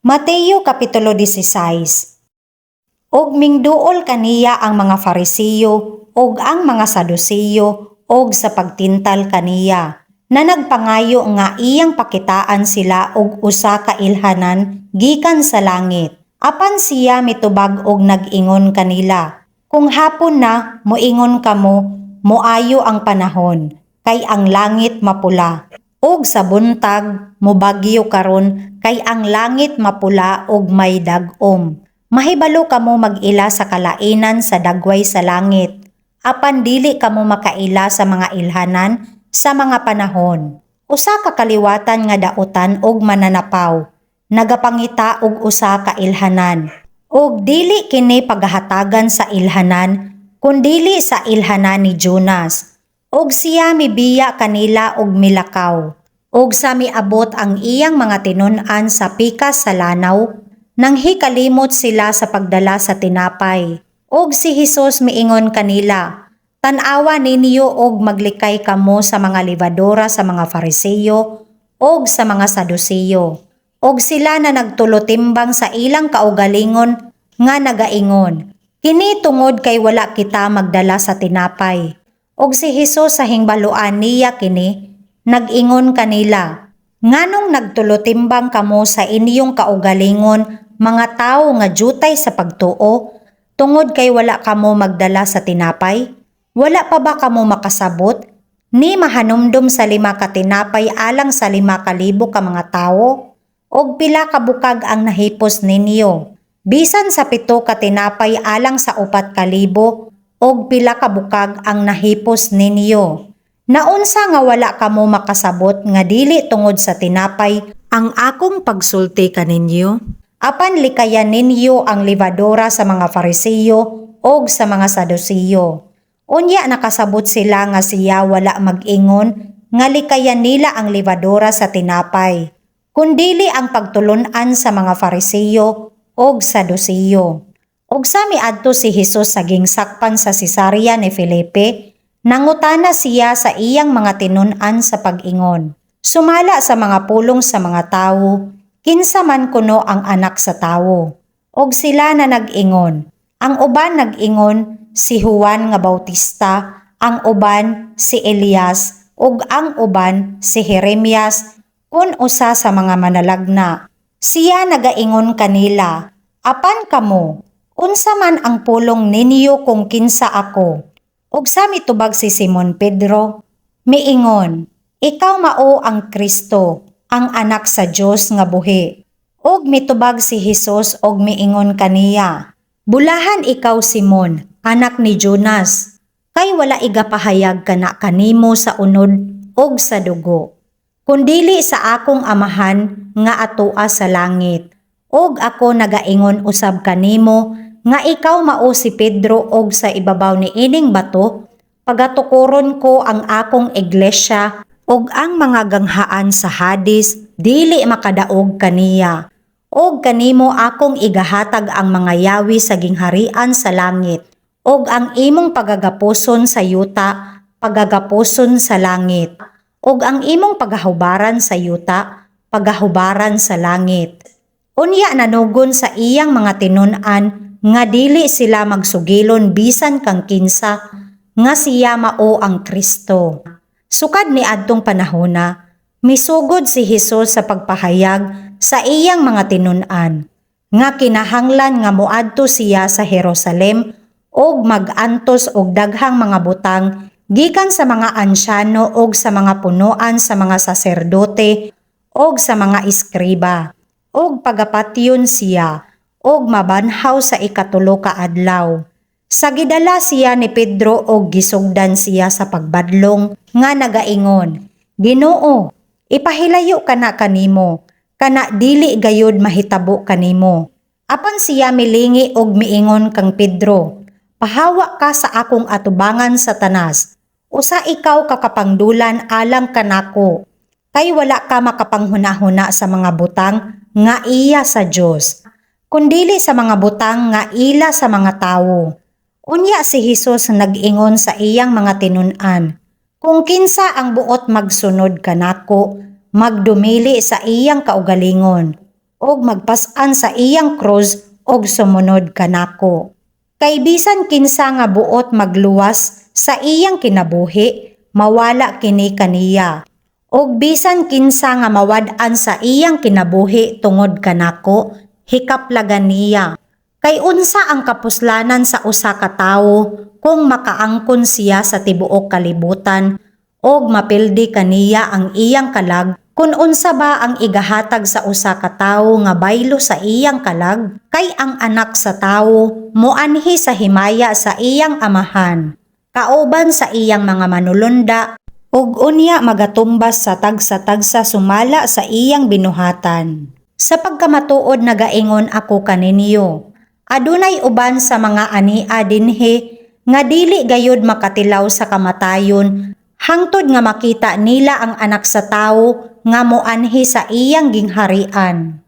Mateo Kapitulo 16. Og mingduol kaniya ang mga Farisiyo ug ang mga Saduseyo og sa pagtintal kaniya, na nagpangayo nga iyang pakitaan sila og usa ka ilhanan gikan sa langit. Apan siya mitubag og nag-ingon kanila, "Kung hapon na, moingon kamo, 'Moayo ang panahon, kay ang langit mapula.' Ug sa buntag, 'Mobagyo karon, kay ang langit mapula ug may dag-om.' Mahibalo kamo mag-ila sa kalainan sa dagway sa langit, apan dili kamo makaila sa mga ilhanan sa mga panahon. Usa ka kaliwatan nga dautan og mananapaw, nagapangita og usa ka ilhanan. Ug dili kini pagahatagan sa ilhanan, kundili sa ilhanan ni Jonas." Og siya mibiya kanila og milakaw. Og sa miabot ang iyang mga tinun-an sa pikas sa lanaw, nanghikalimot sila sa pagdala sa tinapay. Og si Hesus miingon kanila, "Tan-awa ninyo og maglikay kamo sa mga lebadura sa mga Fariseyo og sa mga Saduseyo." Og sila na nagtulotimbang sa ilang kaugalingon nga nagaingon, "Kini tungod kay wala kita magdala sa tinapay." Og si Hesus sa hingbaluan niya kini, nag-ingon kanila, "Nganong nagtulotimbang kamo sa inyong kaugalingon, mga tawo nga jutay sa pagtuo, tungod kay wala kamo magdala sa tinapay? Wala pa ba kamo makasabot ni mahanumdum sa 5 ka tinapay alang sa 5,000 ka mga tawo? Og pila ka bukag ang nahipos ninyo? Bisan sa 7 ka tinapay alang sa 4,000, og pila ka bukag ang nahipos ninyo? Naunsa nga wala kamo makasabot nga dili tungod sa tinapay ang akong pagsulti kaninyo? Apan likayan ninyo ang lebadura sa mga Fariseyo og sa mga Saduseyo." Unya nakasabot sila nga siya wala mag-ingon nga likayan nila ang lebadura sa tinapay, kundili ang pagtulun-an sa mga Fariseyo og Saduseyo. Og sa miadto si Hesus sa gingsakpan sa Cesarea ni Felipe, nangutana siya sa iyang mga tinun-an sa pag-ingon, "Sumala sa mga pulong sa mga tawo, kinsa man kuno ang Anak sa Tawo?" Og sila na nag-ingon, "Ang uban nag-ingon si Juan nga Bautista, ang uban si Elias, ug ang uban si Jeremias kun usa sa mga manalagna." Siya nagaingon kanila, "Apan kamo, unsa man ang pulong ninyo kung kinsa ako?" Og sa mitubag si Simon Pedro, miingon, "Ikaw mao ang Kristo, ang Anak sa Dios nga buhi." Og mitubag si Hesus og miingon kaniya, "Bulahan ikaw, Simon, anak ni Jonas, kay wala igapahayag kana kanimo sa unod og sa dugo, kundili sa akong Amahan nga atoa sa langit. Og ako nagaingon usab kanimo nga ikaw mao si Pedro og sa ibabaw ni ining bato pagatukoron ko ang akong iglesia ug ang mga ganghaan sa Hades dili makadaog kaniya. Og kanimo akong igahatag ang mga yawi sa gingharian sa langit, ug ang imong pagagapuson sa yuta pagagapuson sa langit, ug ang imong pagahubaran sa yuta pagahubaran sa langit." Unya nanugon sa iyang mga tinun-an nga dili sila magsugilon bisan kang kinsa nga siya mao ang Kristo. Sukad ni adtong panahona, misugod si Hesus sa pagpahayag sa iyang mga tinun-an nga kinahanglan nga moadto siya sa Jerusalem ug mag-antos og daghang mga butang gikan sa mga ansyano ug sa mga punuan sa mga saserdote ug sa mga eskriba, ug pagapatyon siya ug mabanhaw sa ikatulo ka adlaw. Sa gidala siya ni Pedro og gisugdan siya sa pagbadlong nga nagaingon, "Ginoo, ipahilayo kana kanimo, kana dili gayud mahitabo kanimo." Apan siya milingi og miingon kang Pedro, "Pahawa ka sa akong atubangan, Satanas. Usa ikaw ka kapangdulan alang kanako. Kay wala ka makapanghuna-huna sa mga butang nga iya sa Dios, kundili sa mga butang nga ila sa mga tawo." Unya si Hesus nag-ingon sa iyang mga tinun-an, "Kung kinsa ang buot magsunod kanako, magdumili sa iyang kaugalingon." Ug magpas-an sa iyang krus ug sumunod kanako. Kay bisan kinsa nga buot magluwas sa iyang kinabuhi, mawala kini kaniya. Ug bisan kinsa nga mawad-an sa iyang kinabuhi tungod kanako, hikaplagan niya. Kay unsa ang kapuslanan sa usa ka tawo kung makaangkon siya sa tibuok kalibutan ug mapildi kaniya ang iyang kalag? Kun unsa ba ang igahatag sa usa ka tawo nga baylo sa iyang kalag? Kay ang Anak sa Tawo moanhi sa himaya sa iyang Amahan kauban sa iyang mga manulonda, ug unya magatumbas sa tagsa-tagsa sumala sa iyang binuhatan. Sa pagkamatuod nagaingon ako kaninyo, adunay uban sa mga ania dinhi nga dili gayud makatilaw sa kamatayon hangtod nga makita nila ang Anak sa Tawo nga moanhi sa iyang gingharian.